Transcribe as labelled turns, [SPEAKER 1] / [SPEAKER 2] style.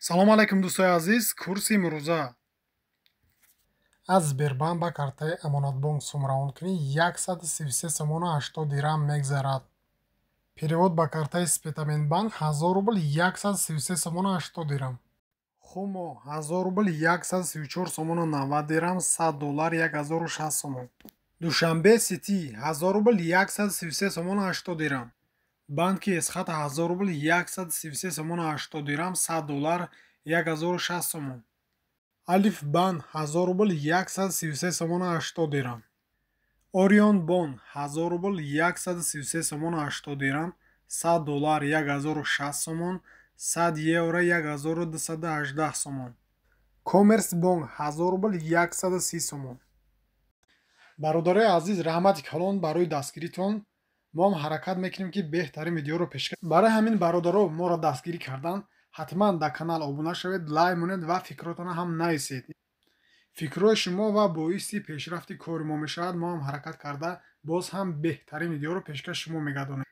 [SPEAKER 1] Салом алайкум, дӯстои азиз. Курси имрӯза: аз Сбербанк ба картаи Амонатбонк сум равон кунӣ, 133 сомону 80 дирам мегзарад. Перевод ба картаи Спитаменбанк 1000 рубл, 133 сомону 80 дирам. Хумо 1000 рубл, 134 сомону 90 дирам, 100 доллар, 1060 сомон. Душанбе Сити 1000 рубл, 133 сомону 80 дирам. Банки Эсхата 1000 рубл, 133 сомону 80 дирам, 100 доллар, 1060 сомон. Алиф Бан 1000 рубл, 133 сомону 80 дирам. Орион Бон 1000 рубл, 133 сомону 80 дирам, 100 доллар, 1060 сомон, 100 евро, 1218 сомон. Коммерс Бонк 1000 рубл, 130 сомон. Бародарои азиз, раҳмати калон барои дастгиритон. Мо ҳам ҳаракат мекунем, ки беҳтарин видеоро пешкаш. Барои ҳамин бародаро моро дастгирӣ кардан, ҳатман дар канал обуна шавед, лайк монед ва фикротонро ҳам нависед. Фикрҳои шумо ва боиси пешрафти кори мо мешавад. Мо ҳам ҳаракат карда, боз ҳам беҳтарин видеоро пешкаш шумо мегардонем.